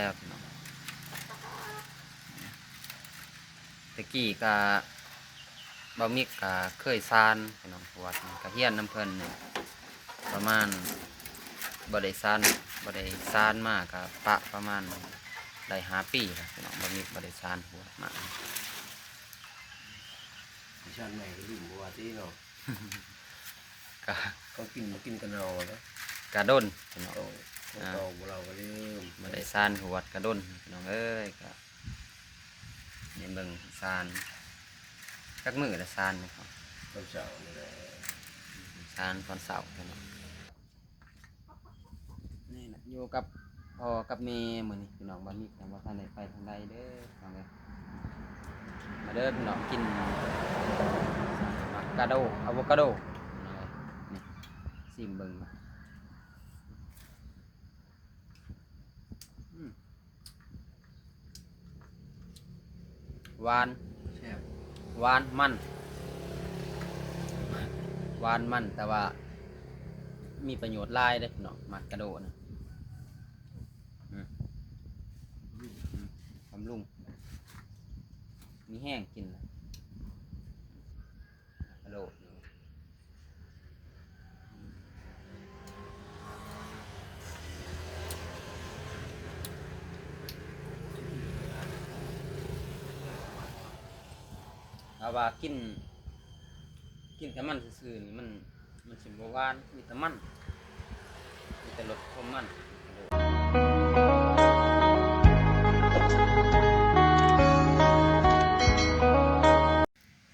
ວພີ່ນ້ອງ. ແຕ່ກີ້ກະ ບ່າວມິກກະເຄີຍສານພີ່ນ້ອງ ປະຫວັດກະຮຽນນຳເພິ່ນນີ້ ປະມານ ບໍ່ໄດ້ສານ ບໍ່ໄດ້ສານມາກະປະ ປະມານໄດ້ຫ້າປີແລ້ວພີ່ນ້ອງ ບ່າວມິກບໍ່ໄດ້ສານປະຫວັດມາ. ສານໃໝ່ກໍລືມບໍ່ວ່າຕິເນາະ ກະ ກໍກິນບໍ່ກິນກໍເນົ່າແລ້ວ ກະດົນພີ່ນ້ອງ ເອົາ ເອົາ ເອົາ ບໍ່ເລົ່າກໍລືມ ບໍ່ໄດ້ສານປະຫວັດກະດົນພີ່ນ້ອງເອີຍ. ກະ ນີ້ເບິ່ງສານ ຈັກມື້ລະສານນີ້ເຂົາ ຕອນເຊົ້ານີ້ແຫຼະ ສານຕອນເຊົ້າພີ່ນ້ອງ. ນີ້ແຫຼະ ຢູ່ກັບພໍ່ກັບແມ່ມື້ນີ້ພີ່ນ້ອງ ບ່າວມິກຍັງບໍ່ທັນໄດ້ໄປທາງໃດເດີພີ່ນ້ອງເອີຍ. ມາເດີພີ່ນ້ອງ ກິນໝາກກາໂດ ອາໂວກາໂດພີ່ນ້ອງເອີຍ. ນີ້ ຊີມເບິ່ງ ອືມ ຫວານ ແຊບ ຫວານມັນ ຫວານມັນ ແຕ່ວ່າມີປະໂຫຍດຫຼາຍເດ້ພີ່ນ້ອງ ໝາກກາໂດນະ ອືມ ອືມ ບຳລຸງ ມີແຮງກິນລະ ກາໂດ ຖ້າວ່າກິນ ກິນແຕ່ມັນຊື່ໆນີ້ ມັນ ມັນຊິບໍ່ຫວານ ມີແຕ່ມັນ ມີແຕ່ລົດຂອງມັນ.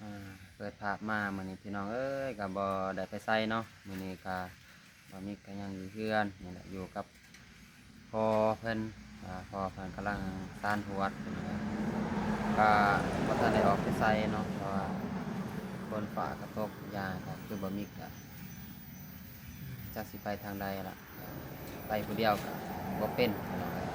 ອ່າ ເປີດພາບມາມື້ນີ້ພີ່ນ້ອງເອີຍ ກໍບໍ່ໄດ້ໄປໃສເນາະ. ມື້ນີ້ກໍ ບ່າວມິກກໍຍັງຢູ່ເຮືອນນີ້ແຫຼະ ຢູ່ກັບພໍ່ເພິ່ນ ອ່າ ພໍ່ເພິ່ນກຳລັງສານຫວດ ກໍບໍ່ທັນໄດ້ອອກໄປໃສເນາະ ເພາະວ່າຝົນຟ້າກໍຕົກ ຢ່າງກໍຄືບ່າວມິກກໍຈັກຊິໄປທາງໃດລະ ໄປຜູ້ດຽວກໍບໍ່ເປັນພີ່ນ້ອງເອີຍ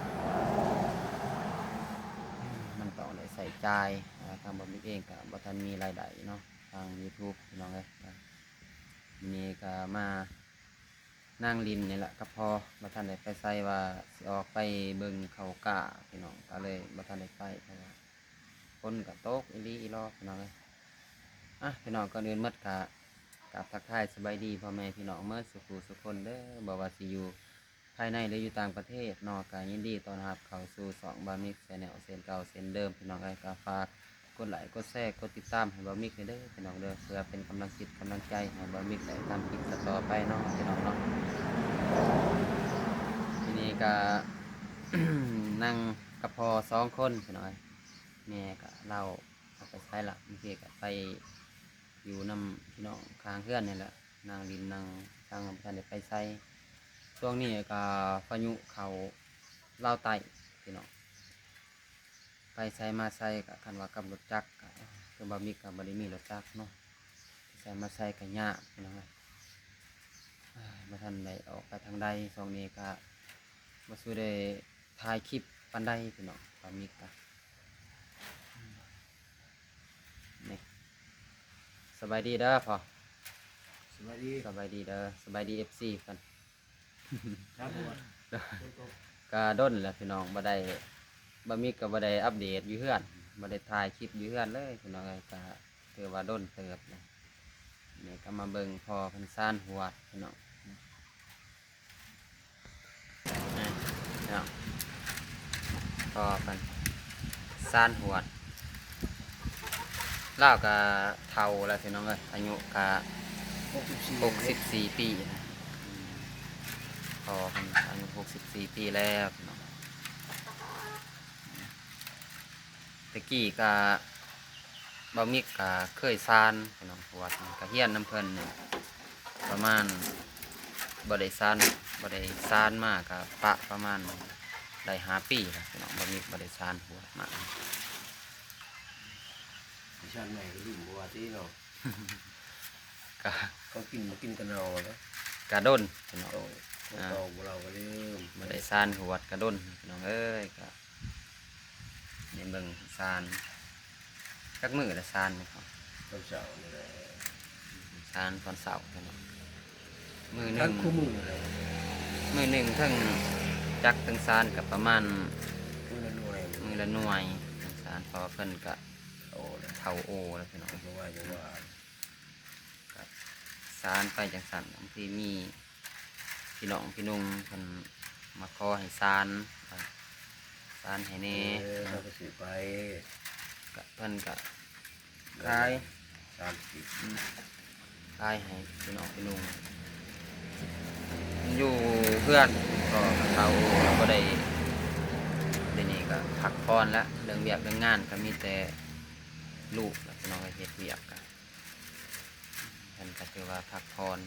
ມັນຕ້ອງໄດ້ໃຊ້ຈ່າຍ ອ່າ ທາງບ່າວມິກເອງກໍບໍ່ທັນມີລາຍໄດ້ເນາະ ທາງຢູທູບພີ່ນ້ອງເອີຍ. ມື້ນີ້ກໍມາ ນັ່ງຫຼິ້ນນີ້ແຫຼະກັບພໍ່ ບໍ່ທັນໄດ້ໄປໃສ ວ່າຊິອອກໄປເບິ່ງເຂົ້າກ້າພີ່ນ້ອງ ກໍເລີຍບໍ່ທັນໄດ້ໄປ ເພາະວ່າຝົນກໍຕົກອີ່ຫຼີອີ່ຫຼໍພີ່ນ້ອງເອີຍ. ອ່ະ ພີ່ນ້ອງ ກ່ອນອື່ນໝົດກໍກາບທັກທາຍສະບາຍດີພໍ່ແມ່ພີ່ນ້ອງເໝິດສູ່ຜູ້ສູ່ຄົນເດີ ບໍ່ວ່າຊິຢູ່ພາຍໃນ ຫຼື ຢູ່ຕ່າງປະເທດເນາະ ກໍຍິນດີຕ້ອນຮັບເຂົ້າສູ່ຊ່ອງບ່າວມິກແຊນແນວເຊັ່ນເກົ່າເຊັ່ນເດີມພີ່ນ້ອງເອີຍ. ກໍຝາກ ກົດໄລ ກົດແຊ ກົດຕິດຕາມໃຫ້ບ່າວມິກແດ່ເດີພີ່ນ້ອງເດີ ເພື່ອເປັນກຳລັງຈິດກຳລັງໃຈໃຫ້ບ່າວມິກໄດ້ທຳຄລິບຕໍ່ໆໄປເນາະພີ່ນ້ອງເນາະ. ທີນີ້ກະ ນັ່ງກັບພໍ່ສອງຄົນພີ່ນ້ອງເອີຍ ແມ່ກະລາວອອກໄປໃສລະ ບາງທີກະໄປຢູ່ນຳພີ່ນ້ອງຂ້າງເຮືອນນີ້ແຫຼະ ນັ່ງຫຼິ້ນນັ່ງສັງ ບໍ່ທັນໄດ້ໄປໃສ. ຊ່ວງນີ້ກະພາຍຸເຂົ້າລາວໃຕ້ພີ່ນ້ອງ ໄປໃສມາໃສກະ ຄັນວ່າກັບລົດຈັກກະ ຄືບ່າວມິກກະບໍ່ໄດ້ມີລົດຈັກເນາະ ໄປໃສມາໃສກະຍາກພີ່ນ້ອງເອີຍ. ບໍ່ທັນໄດ້ອອກໄປທາງໃດ ຊ່ວງນີ້ກະບໍ່ສູ່ໄດ້ຖ່າຍຄລິບປານໃດພີ່ນ້ອງ ບ່າວມິກກະ ນີ້ ສະບາຍດີເດີພໍ່ ສະບາຍດີ ສະບາຍດີເດີ ສະບາຍດີເອັຟຊີກ່ອນ. ກະດົນແລ້ວພີ່ນ້ອງ ບໍ່ໄດ້ ບ່າວມິກກໍບໍ່ໄດ້ອັບເດດຢູ່ເຮືອນ ບໍ່ໄດ້ຖ່າຍຄລິບຢູ່ເຮືອນເລີຍພີ່ນ້ອງເອີຍ ກະຖືວ່າດົນເຕີບແລ້ວ. ນີ້ກໍມາເບິ່ງພໍ່ເພິ່ນສານຫວດພີ່ນ້ອງ ນີ້ເນາະ ພໍ່ເພິ່ນສານຫວດ ລາວກະເຖົ້າແລ້ວພີ່ນ້ອງເອີຍ ອາຍຸກະຫົກສິບສີ່ ຫົກສິບສີ່ປີ ພໍ່ເພິ່ນອາຍຸຫົກສິບສີ່ປີແລ້ວພີ່ນ້ອງ. ແຕ່ກີ້ກະ ບ່າວມິກກະເຄີຍສານພີ່ນ້ອງ ປະຫວັດກະຮຽນນຳເພິ່ນນີ້ ປະມານ ບໍ່ໄດ້ສານ ບໍ່ໄດ້ສານມາກະປະ ປະມານໄດ້ຫ້າປີແລ້ວພີ່ນ້ອງ ບ່າວມິກບໍ່ໄດ້ສານປະຫວັດມາ. ສານໃໝ່ກໍລືມບໍ່ວ່າຕິເນາະ ກະ ກໍກິນບໍ່ກິນກໍເນົ່າແລ້ວ ກະດົນພີ່ນ້ອງ ເອົາ ອ່າ ເອົາ ບໍ່ເລົ່າກໍລືມ ບໍ່ໄດ້ສານປະຫວັດກະດົນພີ່ນ້ອງເອີຍ ກະ ນີ້ເບິ່ງສານ ຈັກມື້ລະສານນີ້ເຂົາ ຕອນເຊົ້ານີ້ແຫຼະ ສານຕອນເຊົ້າພີ່ນ້ອງ ມື້ໜຶ່ງ ມື້ໜຶ່ງເຖິງຈັກເຖິງສານກໍປະມານ ມື້ລະໜ່ວຍ ສານ ເພາະວ່າເພິ່ນກະເຖົ້າໂອແລ້ວພີ່ນ້ອງ ບໍ່ວ່າຢູ່ວ່າ ກະສານໄປຈັ່ງຊັ້ນ. ບາງທີມີພີ່ນ້ອງພີ່ນຸ່ງເພິ່ນມາຂໍໃຫ້ສານ ກະສານໃຫ້ແດ່ ເອີ ເຮົາກະຊື້ໄປ ກະເພິ່ນກະຂາຍ ສາມສິບ ອືມ ຂາຍໃຫ້ພີ່ນ້ອງພີ່ນຸ່ງ ຢູ່ເຮືອນກໍເຖົ້າບໍ່ໄດ້ ດຽວນີ້ກໍພັກຜ່ອນລະ ເລື່ອງວຽກເລື່ອງງານກໍມີແຕ່ລູກລະ ພີ່ນ້ອງເອີຍ ເຮັດວຽກກະ ເພິ່ນກໍຖືວ່າພັກຜ່ອນ.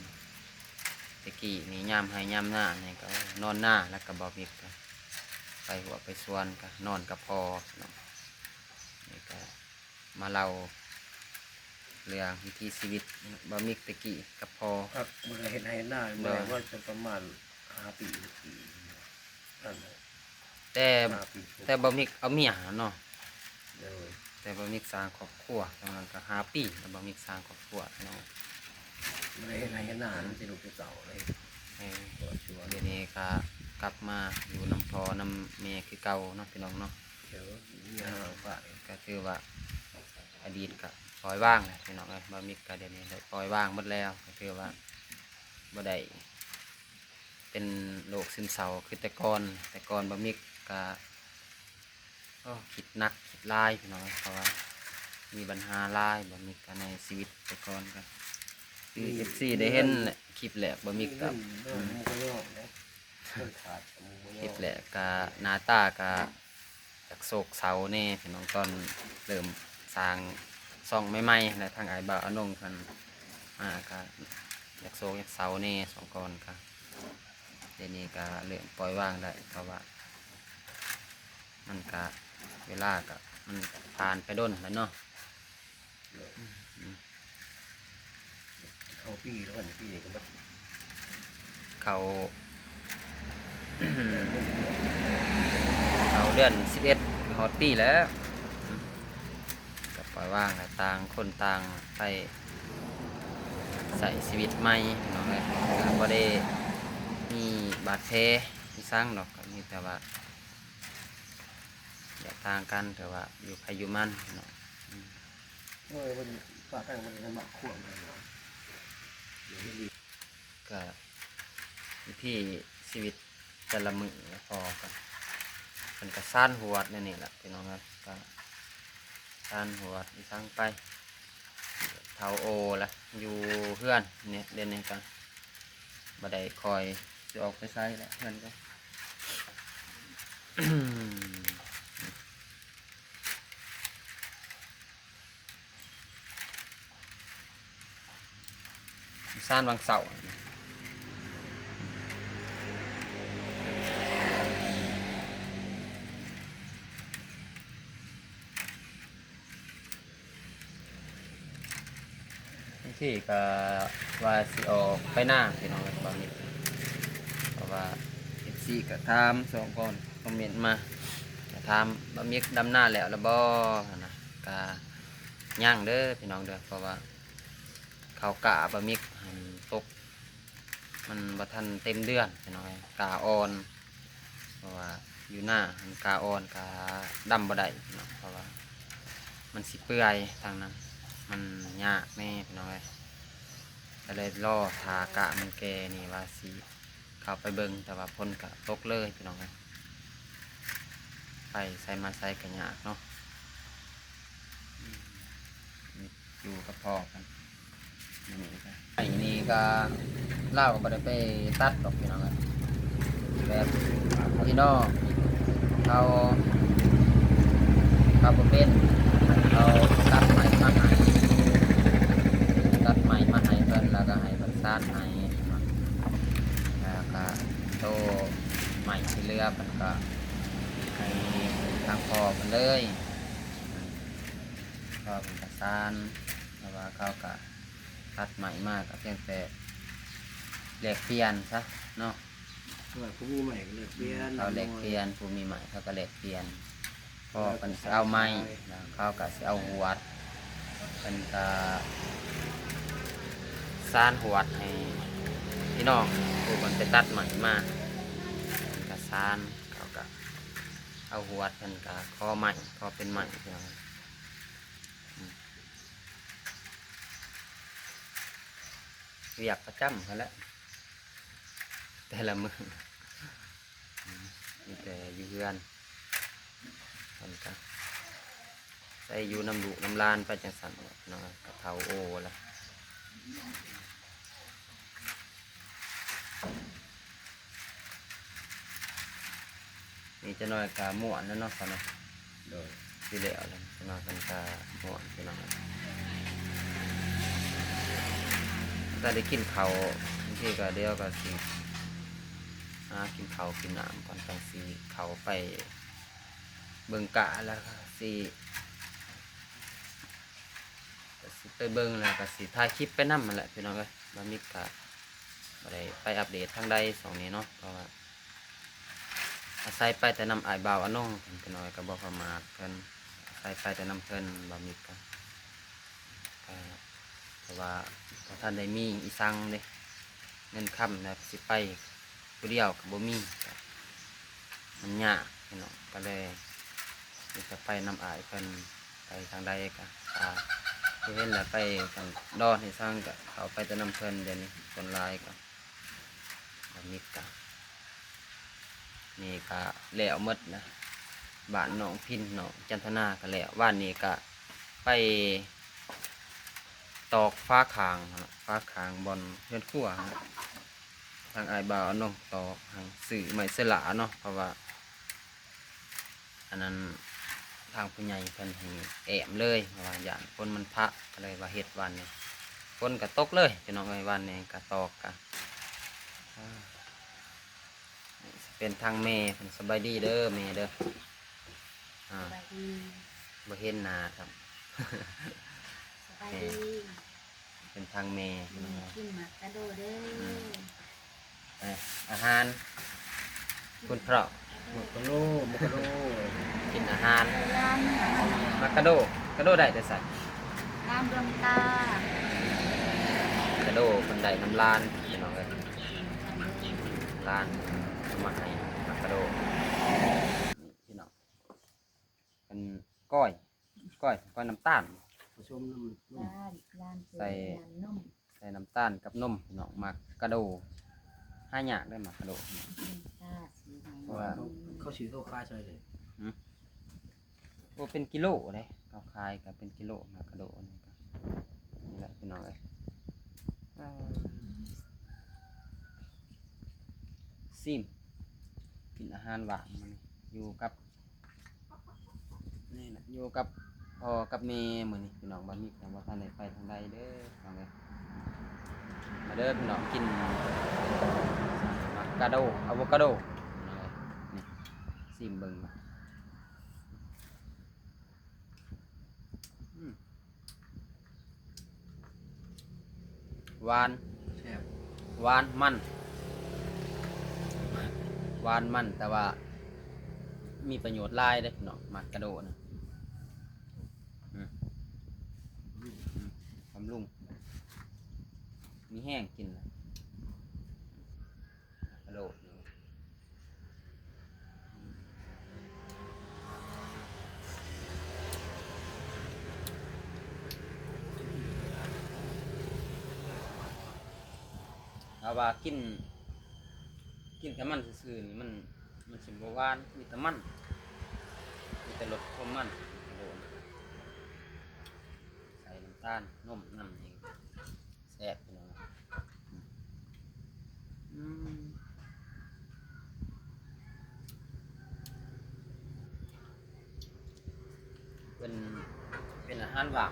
ແຕ່ກີ້ນີ້ຍາມໄຮ່ຍາມນານີ້ກໍນອນນາ ແລ້ວກໍບໍ່ມີ ໄປຫົວໄປສວນກໍນອນກັບພໍ່ເນາະ. ນີ້ກໍມາເລົ່າເລື່ອງວິຖີຊີວິດບ່າວມິກແຕ່ກີ້ກັບພໍ່ ຄັກ ບໍ່ໄດ້ເຮັດໄຮ່ເຮັດນາ ໂດຍ ບໍ່ໄດ້ວ່າຈະປະມານຫ້າປີ ຫົກປີ ນັ້ນແຫຼະ ແຕ່ ຫ້າປີ ແຕ່ບ່າວມິກເອົາເມຍຫັ້ນເນາະ ໂດຍ ແຕ່ບ່າວມິກສ້າງຄອບຄົວ ຕອນນັ້ນກໍຫ້າປີ ແລ້ວບ່າວມິກສ້າງຄອບຄົວເນາະ ບໍ່ໄດ້ເຮັດໄຮ່ເຮັດນາ ອືມ ມີແຕ່ລູກແຕ່ເຕົ້າເລີຍ ເອີ ດຽວນີ້ກໍກັບມາຢູ່ນຳພໍ່ນຳແມ່ຄືເກົ່າເນາະ ພີ່ນ້ອງເນາະ ໂດຍ ມີຫຍັງກໍ ກໍຖືວ່າອະດີດກໍປ່ອຍວາງແຫຼະ ພີ່ນ້ອງເອີຍ ບ່າວມິກກໍດຽວນີ້ໄດ້ປ່ອຍວາງໝົດແລ້ວ ກໍຖືວ່າບໍ່ໄດ້ ເປັນໂລກຊຶມເສົ້າຄືແຕ່ກ່ອນ. ແຕ່ກ່ອນບ່າວມິກກະ ໂອ້ ຄິດໜັກຄິດຫຼາຍພີ່ນ້ອງ ເພາະວ່າມີບັນຫາຫຼາຍ ບ່າວມິກກະໃນຊີວິດແຕ່ກ່ອນກະ ຄື ອືມ ເອັຟຊີ ໄດ້ເຫັນແຫຼະ ຄລິບແລກ ບ່າວມິກກະ ອືມ ຄລິບແລກກະໜ້າຕາກະ ຢາກໂສກເສົ້າແດ່ພີ່ນ້ອງ ຕອນເລີ່ມສ້າງຊ່ອງໃໝ່ໆ ແລະ ທາງອ້າຍບ່າວອານົງເພິ່ນມາກະຢາກໂສກຢາກເສົ້າແດ່ຊ່ວງກ່ອນກະ ດຽວນີ້ກະເລີ່ມປ່ອຍວາງໄດ້ ເພາະວ່າມັນກະ ເວລາກະ ມັນກະຜ່ານໄປດົນແລ້ວເນາະ. ເຂົ້າປີແລ້ວ ປີນີ້ກໍໝົດ ເຂົ້າ ເຂົ້າເດືອນສິບເອັດ ຮອດປີແລ້ວ ກໍປ່ອຍວາງ ແລ້ວຕ່າງຄົນຕ່າງໄປໃຊ້ຊີວິດໃໝ່ ພີ່ນ້ອງເອີຍ ກໍບໍ່ໄດ້ມີບາດແຜອີ່ສັງດອກ ກໍມີແຕ່ວ່າ ແຍກທາງກັນ ແຕ່ວ່າຢູ່ໃຜຢູ່ມັນເນາະ ອືມ ໂອ້ຍ ເພິ່ນປະກັນບໍ່ໄດ້ນຳບັກຂວມເນາະ ກໍວິຖີຊີວິດແຕ່ລະມື້ ພໍກັນ ເພິ່ນກໍຊານຫວດແນວນີ້ລະ ພີ່ນ້ອງເອີຍ ກໍຊານຫວດອີ່ສັງໄປ ເຖົ້າໂອລະ ຢູ່ເຮືອນນີ້ ດຽວນີ້ກໍບໍ່ໄດ້ຄ່ອຍຊິອອກໄປໃສລະ ເຮືອນກໍ ຊານຫວ່າງເຊົ້າ ບາງທີກໍວ່າຊິອອກໄປນາ ພີ່ນ້ອງເອີຍ ບ່າວມິກ ເພາະວ່າເອັຟຊີກໍຖາມ ສອງຄົນຄອມເມັນມາ ກໍຖາມ ບ່າວມິກດຳນາແລ້ວລະບໍ່ຫັ້ນນະ ກໍຍັງເດີພີ່ນ້ອງເດີ ເພາະວ່າເຂົ້າກ້າບ່າວມິກຫັ້ນຕົກ ມັນບໍ່ທັນເຕັມເດືອນພີ່ນ້ອງເອີຍ ກ້າອ່ອນ ເພາະວ່າຢູ່ນາຫັ້ນກ້າອ່ອນກໍດຳບໍ່ໄດ້ເນາະ ເພາະວ່າມັນຊິເປື່ອຍທາງນັ້ນ ມັນຍາກແດ່ພີ່ນ້ອງເອີຍ ກໍເລີຍລໍຖ້າກ້າມັນແກ່ນີ້ວ່າຊິເຂົ້າໄປເບິ່ງ ແຕ່ວ່າຝົນກໍຕົກເລີຍພີ່ນ້ອງເອີຍ ໄປໃສມາໃສກໍຍາກເນາະ ຢູ່ກັບພໍ່ກັນ ອັນນີ້ກໍ ໄອ້ນີ້ກໍ ລາວກໍບໍ່ໄດ້ໄປຕັດດອກພີ່ນ້ອງເອີຍ ແບບພີ່ນ້ອງເຂົາ ເຂົາບໍ່ເປັນ ເຂົາຕັດໄມ້ມາໃຫ້ ຕັດໄມ້ມາໃຫ້ເພິ່ນ ແລ້ວກໍໃຫ້ເພິ່ນສານໃຫ້ ແລ້ວກໍໂຕໄມ້ທີ່ເຫຼືອເພິ່ນກໍໃຫ້ທາງພໍ່ເພິ່ນເລີຍ ພໍ່ເພິ່ນກໍສານ ແຕ່ວ່າເຂົາກໍ ຕັດໄມ້ມາກໍພຽງແຕ່ແລກປ່ຽນຊະເນາະ ວ່າຜູ້ມີໄມ້ກໍແລກປ່ຽນ ເຂົາແລກປ່ຽນ ຜູ້ມີໄມ້ເຂົາກໍແລກປ່ຽນ ພໍ່ເພິ່ນຊິເອົາໄມ້ ແລ້ວເຂົາກໍຊິເອົາຫວດ ເພິ່ນກໍສານຫວດໃຫ້ພີ່ນ້ອງຜູ້ເພິ່ນໄປຕັດໄມ້ມາ ເພິ່ນກໍສານ ເຂົາກໍ ເອົາຫວດເພິ່ນກະຂໍໄມ້ ຂໍເປັນໄມ້ ພີ່ນ້ອງ. ອືມ ວຽກປະຈຳຫັ້ນແຫຼະ ແຕ່ລະມື້ ອືມ ມີແຕ່ຢູ່ເຮືອນ ເພິ່ນກະໃຊ້ຢູ່ນຳລູກນຳຫຼານໄປຈັ່ງຊັ້ນແຫຼະ ພີ່ນ້ອງເອີຍ ກະເຖົ້າໂອແລ້ວ. ນີ້ຈັກໜ້ອຍກະມ່ວນແລ້ວເນາະ ເຂົາເນາະ. ໂດຍ ຊິແລ້ວແລ້ວ ຈັກໜ້ອຍເພິ່ນກະມ່ວນ ພີ່ນ້ອງ. ກະໄດ້ກິນເຂົ້າ ບາງທີກະດຽວກະຊິຫາກິນເຂົ້າກິນນ້ຳກ່ອນ ຈັ່ງຊິເຂົ້າໄປເບິ່ງກະ ແລ້ວກະຊິ ກະຊິໄປເບິ່ງ ແລ້ວກະຊິຖ່າຍຄລິບໄປນຳຫັ້ນແຫຼະ ພີ່ນ້ອງເອີຍ. ບ່າວມິກກະບໍ່ໄດ້ໄປອັບເດດທາງໃດຊ່ວງນີ້ເນາະ ເພາະວ່າອາໄສໄປແຕ່ນຳອ້າຍບ່າວອານົງ ພີ່ນ້ອງເອີຍ ກະບໍ່ປະໝາດເພິ່ນ ອາໄສໄປແຕ່ນຳເພິ່ນ. ບ່າວມິກກະ ກະ ເພາະວ່າບໍ່ທັນໄດ້ມີອີ່ສັງເດ້ ເງິນຄຳ ແລ້ວກະຊິໄປ ຜູ້ດຽວກະບໍ່ມີ ກະມັນຍາກພີ່ນ້ອງ ກະເລີຍມີແຕ່ໄປນຳອ້າຍເພິ່ນ. ໄປທາງໃດກະ ຖ້າຜູ້ເຫັນແລ້ວໄປທາງດອນອີ່ສັງກະເຂົ້າໄປແຕ່ນຳເພິ່ນ. ດຽວນີ້ຄົນຫຼາຍກະ ບ່າວມິກກະ ນີ້ກະແລ້ວໝົດນະ ບ້ານນ້ອງພິນ ນ້ອງຈັນທະນາກະແລ້ວ. ວານນີ້ກະໄປຕອກຝາຂ້າງ ຝາຂ້າງບ່ອນເຮືອນຄົວ ທາງອ້າຍບ່າວອານົງຕອກ ຫາຊື້ໄມ້ເຊລາເນາະ ເພາະວ່າ ອັນນັ້ນ ທາງຜູ້ໃຫຍ່ເພິ່ນໃຫ້ແອ້ມເລີຍ ເພາະວ່າຢ້ານຝົນມັນພະ ກະເລີຍວ່າເຮັດວານນີ້. ຝົນກະຕົກເລີຍ ພີ່ນ້ອງເອີຍ ວານນີ້ກະຕອກກະ ອາ ຊິເປັນທາງແມ່ເພິ່ນ. ສະບາຍດີເດີແມ່ເດີ. ອາ ສະບາຍດີ ບໍ່ເຫັນໜ້າຊ້ຳ. ສະບາຍດີ ເປັນທາງແມ່ ອືມ ກິນໝາກກະໂດເດີ. ອືມ ເອີ ອາຫານ ຄຸນເພາະ ໝາກກະໂດ ໝາກກະໂດ ກິນອາຫານ ໝາກກະໂດ ກະໂດໄດ້ແຕ່ໃສ? ລານດວງຕາ ກະໂດເພິ່ນໄດ້ນຳຫຼານ ພີ່ນ້ອງເອີຍ ຫຼານເອົາມາໃຫ້ໝາກກະໂດ ພີ່ນ້ອງ. ເປັນກ້ອຍ ກ້ອຍ ກ້ອຍນ້ຳຕານ ປະສົມນ້ຳນົມ ຫຼານ ຫຼານ ໃສ່ ໃສ່ນ້ຳຕານກັບນົມ ພີ່ນ້ອງ. ໝາກກະໂດຫາຍາກເດ້ ໝາກກະໂດ ອືມ ເພາະວ່າ ເຂົາ ເຂົາຊື້ເຂົາຂາຍເທົ່າໃດ? ຫືມ ໂອ້ ເປັນກິໂລເດ້ ເຂົາຂາຍກະເປັນກິໂລ ໝາກກະໂດນີ້ກະ ນີ້ແຫຼະ ພີ່ນ້ອງເອີຍ. ອາ ຊີມ ກິນອາຫານຫວານ ຢູ່ກັບ ນີ້ນະ ຢູ່ກັບພໍ່ກັບແມ່ມື້ນີ້ ພີ່ນ້ອງ. ບ່າວມິກຍັງບໍ່ທັນໄດ້ໄປທາງໃດເດີ ພີ່ນ້ອງເອີຍ. ມາເດີພີ່ນ້ອງ ກິນໝາກກະໂດ ອາໂວກາໂດ ພີ່ນ້ອງເອີຍ. ນີ້ ຊີມເບິ່ງ ອືມ ຫວານ ແຊບ ຫວານມັນ ຫວານມັນ ແຕ່ວ່າມີປະໂຫຍດຫຼາຍເດ້ພີ່ນ້ອງ ໝາກກະໂດນະ ອືມ ອືມ ບຳລຸງ ມີແຮງກິນລະ ໝາກກະໂດ. ຖ້າວ່າກິນ ກິນແຕ່ມັນຊື່ໆນີ້ ມັນ ມັນຊິບໍ່ຫວານ ມີແຕ່ມັນ ມີແຕ່ລົດຄວາມມັນ ໂດນ ໃສ່ນ້ຳຕານ ນົມນຳອີກ. ແຊບພີ່ນ້ອງ ອືມ ເປັນ ເປັນອາຫານຫວານ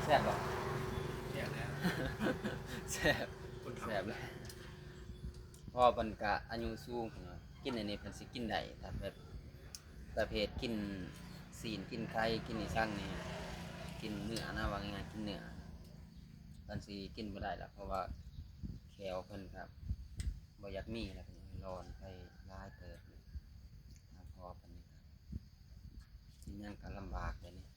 ແຊບບໍ່? ແຊບແລ້ວ ແຊບ ຄົນເຖົ້າ ແຊບແລ້ວ ເພາະວ່າເພິ່ນກະອາຍຸສູງ ກິນອັນນີ້ເພິ່ນຊິກິນໄດ້ ຖ້າແບບ ປະເພດກິນຊີ້ນ ກິນໄຂ່ ກິນອີ່ສັງນີ້ ກິນເນື້ອນະ ວ່າງ່າຍໆ ກິນເນື້ອ ເພິ່ນຊິກິນບໍ່ໄດ້ລະ ເພາະວ່າແຂ້ວເພິ່ນກະບໍ່ຢາກມີລະ ເພິ່ນຮ້ອນໄປຫຼາຍເຕີບ ທາງພໍ່ເພິ່ນນີ້ກະກິນຫຍັງກະລຳບາກແບບນີ້.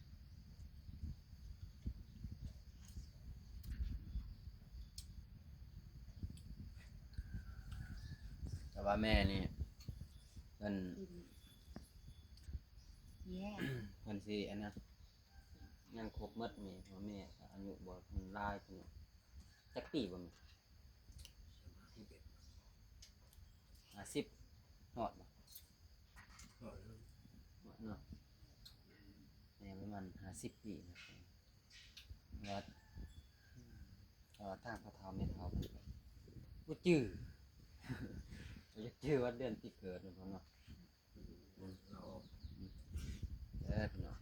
ແຕ່ວ່າແມ່ນີ້ ລາ ເພິ່ນຊິອັນນັ້ນ ຍັງຄົບໝົດແມ່ ເພາະວ່າແມ່ກໍອາຍຸບໍ່ທັນຫຼາຍ ພີ່ນ້ອງ. ຈັກປີບໍ່ແມ່? ຫ້າສິບຮອດບໍ່? ຮອດເນາະ ແມ່ປະມານຫ້າສິບປີນະ. ວ່າ ເພາະວ່າທາງພໍ່ເຖົ້າແມ່ເຖົ້າເພິ່ນກໍບໍ່ຈື່ ບໍ່ຢາກຈື່ວັນເດືອນປີເກີດເນາະພໍ່ເນາະ. ອືມ ເອີ ພີ່ນ້ອງ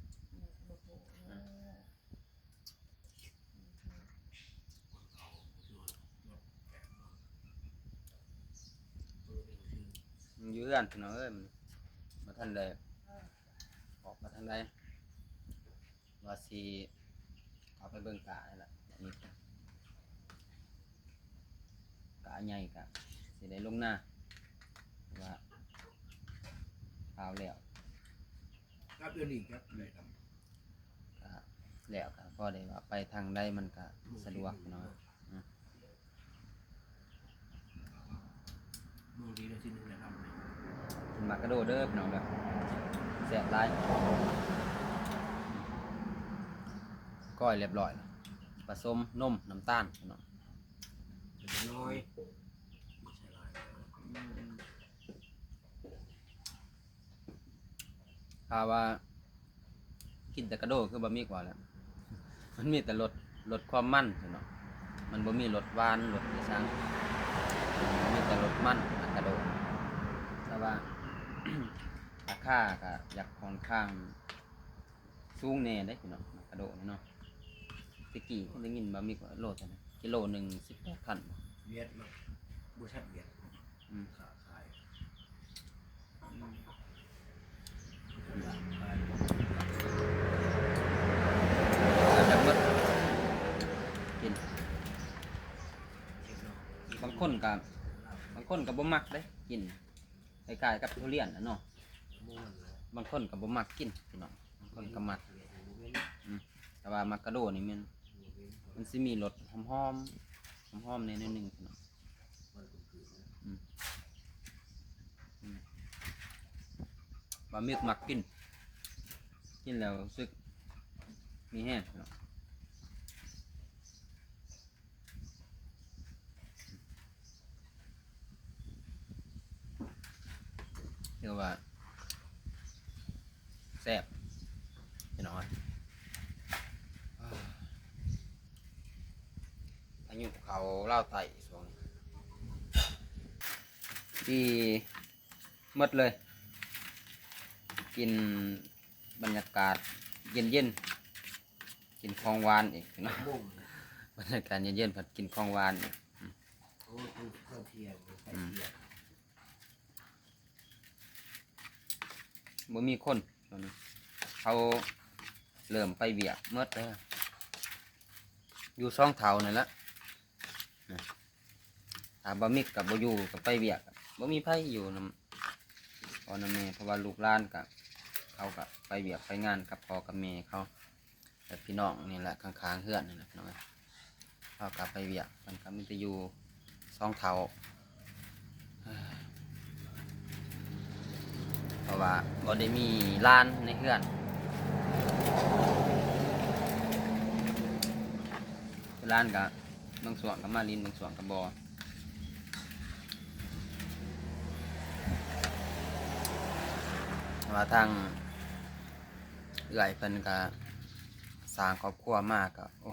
ຢູ່ເຮືອນພີ່ນ້ອງເອີຍ ບໍ່ທັນໄດ້ອອກມາທາງໃດ. ວ່າຊິເຂົ້າໄປເບິ່ງກ້າຫັ້ນລະ ກ້າໃຫຍ່ກະຊິໄດ້ລົງນາ ເພາະວ່າຂ່າວແລ້ວ ກັບດຽວນີ້ຈັກໄດ້ນຳ ກະແລ້ວກະພໍໄດ້ວ່າໄປທາງໃດມັນກະສະດວກເນາະ. ອືມ ມື້ດີໄດ້ຊິໜຶ່ງແນະນຳ ກິນໝາກກະໂດເດີພີ່ນ້ອງເດີ ແຊບຫຼາຍ. ກ້ອຍລຽບລ້ອຍ ປະສົມນົມ ນ້ຳຕານພີ່ນ້ອງ ນ້ອຍ ໃສ່ຫຼາຍ. ຖ້າວ່າກິນແຕ່ກະໂດຄືບໍ່ມີກວ່າແລ້ວ ມັນມີແຕ່ລົດ ລົດຄວາມມັນເນາະ ມັນບໍ່ມີລົດຫວານ ລົດອີ່ສັງ ມີແຕ່ລົດມັນ ໝາກກະໂດ. ແຕ່ວ່າ ລາຄາກໍຢາກຂ້ອນຂ້າງສູງແດ່ເດ້ພີ່ນ້ອງ ໝາກກະໂດນີ້ເນາະ. ແຕ່ກີ້ໄດ້ຍິນວ່າມີໂລເທົ່າໃດ ກິໂລໜຶ່ງສິບແປດພັນບໍ່? ຫວຽດເນາະ ບໍລິສັດຫວຽດ ອືມ ຄ້າຂາຍ ອືມ ເອົາຈາກໝົດກິນ ບາງຄົນກໍ ບາງຄົນກໍບໍ່ມັກເດ້ກິນ ຄ້າຍໆກັບທຸລຽນນະເນາະ ບາງຄົນກໍບໍ່ມັກກິນພີ່ນ້ອງ ບາງຄົນກໍມັກ ອືມ ແຕ່ວ່າໝາກກະໂດນີ້ແມ່ນ ມັນຊິມີລົດຫອມໆ ຫອມໆແດ່ໜ້ອຍໜຶ່ງພີ່ນ້ອງ. ອືມ ອືມ ບ່າວມິກມັກກິນ ກິນແລ້ວຮູ້ສຶກມີແຮງເນາະ. ຖືວ່າແຊບພີ່ນ້ອງເອີຍ. ພາຍຸເຂົ້າລາວໃຕ້ຊ່ວງນີ້ ດີໝົດເລີຍ ກິນບັນຍາກາດເຢັນໆ ກິນຂອງຫວານອີກເນາະ ບັນຍາກາດເຢັນໆ ພັດກິນຂອງຫວານອີກ. ໂອ້ ເຂົ້າທ່ຽງ ໄປທ່ຽງ ບໍ່ມີຄົນ ເຂົາເລີ່ມໄປວຽກໝົດເດີ ຢູ່ສອງເຖົ້ານັ້ນລະ. ຖ້າບ່າວມິກກໍບໍ່ຢູ່ ກໍໄປວຽກ ບໍ່ມີໃຜຢູ່ນຳພໍ່ນຳແມ່ ເພາະວ່າລູກຫຼານກໍ ເຂົາກໍໄປວຽກໄປງານກັບພໍ່ກັບແມ່ເຂົາ. ແບບພີ່ນ້ອງນີ້ແຫຼະ ຂ້າງໆເຮືອນນີ້ແຫຼະພີ່ນ້ອງເອີຍ ເຂົາກໍໄປວຽກ ມັນກໍມີແຕ່ຢູ່ສອງເຖົ້າ ເພາະວ່າບໍ່ໄດ້ມີຫຼານໃນເຮືອນ ຫຼານກໍບາງຊ່ວງກໍມາຫຼິ້ນ ບາງຊ່ວງກໍບໍ່ ເພາະວ່າທາງ ເອື້ອຍເພິ່ນກະສ້າງຄອບຄົວມາກະ ໂອ້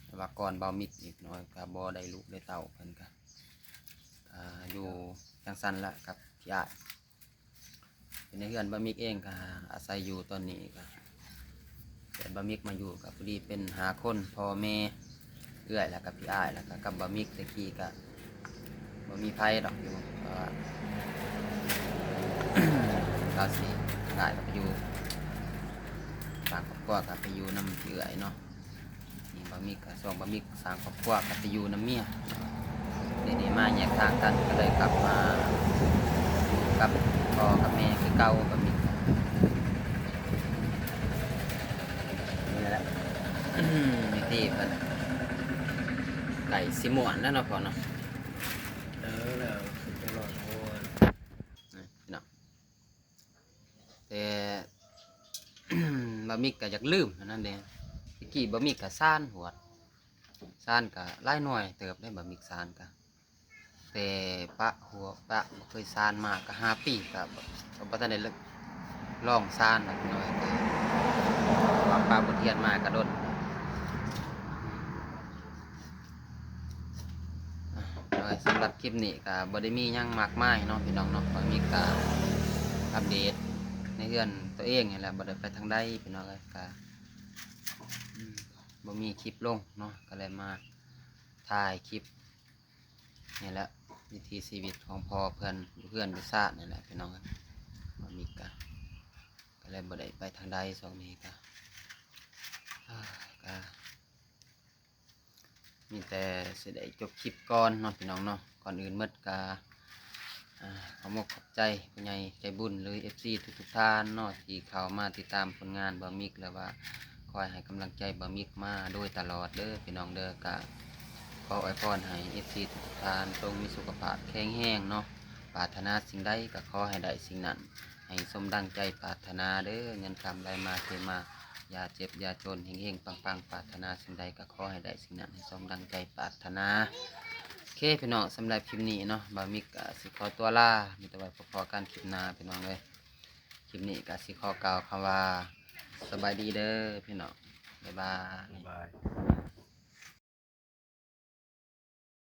ແຕ່ວ່າກ່ອນບ່າວມິກອີກໜ້ອຍກະບໍ່ໄດ້ລູກໄດ້ເຕົ້າ ເພິ່ນກະ ອ່າ ຢູ່ຈັ່ງຊັ້ນລະກັບພີ່ອ້າຍ. ຢູ່ໃນເຮືອນບ່າວມິກເອງກະອາໄສຢູ່ຕອນນີ້ກະ ເກີດບ່າວມິກມາຢູ່ກະພໍດີເປັນຫ້າຄົນ ພໍ່ແມ່ ເອື້ອຍ ແລ້ວກະພີ່ອ້າຍ ແລ້ວກະກັບບ່າວມິກ. ແຕ່ກີ້ກະບໍ່ມີໃຜດອກຢູ່ ເພາະວ່າລາວຊິຍ້າຍກັບໄປຢູ່ ສ້າງຄອບຄົວກັບໄປຢູ່ນຳພີ່ເອື້ອຍເນາະ. ນີ້ບ່າວມິກກະ ຊ່ວງບ່າວມິກສ້າງຄອບຄົວກັບໄປຢູ່ນຳເມຍ ດຽວນີ້ມາແຍກທາງກັນ ກະເລີຍກັບມາຢູ່ກັບພໍ່ກັບແມ່ຄືເກົ່າ. ບ່າວມິກ ນີ້ແຫຼະ ວິທີເພິ່ນ ໃກ້ຊິມ່ວນແລ້ວເນາະພໍ່ເນາະ. ເອີ ແລ້ວຄືຈະລອດໂພດ ນີ້ພີ່ນ້ ບ່າວມິກກໍຢາກລືມອັນນັ້ນເດ້ ແຕ່ກີ້ບ່າວມິກກໍສານຮວດ ສານກໍຫຼາຍໜ່ວຍເຕີບເດ້ ບ່າວມິກສານກໍ ແຕ່ປະຫົວປະ ບໍ່ເຄີຍສານມາກໍຫ້າປີ ກໍ ກໍບໍ່ທັນໄດ້ລອງສານດອກ ນ້ອຍ ກໍວ່າປະບົດຮຽນມາກໍດົນ. ໂດຍສຳລັບຄລິບນີ້ກໍບໍ່ໄດ້ມີຫຍັງມາກມາຍເນາະພີ່ນ້ອງເນາະ ກໍມີການອັບເດດໃນເຮືອນຕົວເອງນີ້ແຫຼະ ບໍ່ໄດ້ໄປທາງໃດພີ່ນ້ອງເອີຍ ກໍ ອືມ ບໍ່ມີຄລິບລົງເນາະ ກໍເລີຍມາຖ່າຍຄລິບນີ້ແຫຼະ ວິຖີຊີວິດຂອງພໍ່ເພິ່ນຢູ່ເຮືອນຢູ່ຊານນີ້ແຫຼະພີ່ນ້ອງເອີຍ ບໍ່ມີການ ກໍເລີຍບໍ່ໄດ້ໄປທາງໃດຊ່ວງນີ້ກໍ ກໍ ມີແຕ່ຊິໄດ້ຈົບຄລິບກ່ອນເນາະພີ່ນ້ອງເນາະ ກ່ອນອື່ນໝົດກໍ ອາ ຂໍຂອບອົກຂອບໃຈຜູ້ໃຫຍ່ໃຈບຸນ ຫຼື ເອັຟຊີ ທຸກໆທ່ານເນາະ ທີ່ເຂົ້າມາຕິດຕາມຜົນງານບ່າວມິກ ແລະວ່າຄອຍໃຫ້ກຳລັງໃຈບ່າວມິກມາໂດຍຕະຫຼອດເດີພີ່ນ້ອງເດີ ກໍຂໍອວຍພອນໃຫ້ ເອັຟຊີ ທຸກໆທ່ານ ຈົ່ງມີສຸຂະພາບແຂງແຮງເນາະ ປາດຖະໜາສິ່ງໃດກໍຂໍໃຫ້ໄດ້ສິ່ງນັ້ນ ໃຫ້ສົມດັ່ງໃຈປາດຖະໜາເດີ ເງິນຄຳໄຫຼມາເທມາ ຢ່າເຈັບຢ່າຈົນ ເຮັງໆ ປັງໆ ປາດຖະໜາສິ່ງໃດກໍຂໍໃຫ້ໄດ້ສິ່ງນັ້ນ ໃຫ້ສົມດັ່ງໃຈປາດຖະໜາ. ໂອເຄພີ່ນ້ອງ ສຳລັບຄລິບນີ້ເນາະ ບ່າວມິກກໍຊິຂໍຕົວລາ ມີແຕ່ໄວ້ພໍ້ກັນຄລິບໜ້າພີ່ນ້ອງເອີຍ ຄລິບນີ້ກໍຊິຂໍກ່າວຄຳວ່າ ສະບາຍດີເດີພີ່ນ້ອງ ບາຍບາຍ ບາຍບາຍ.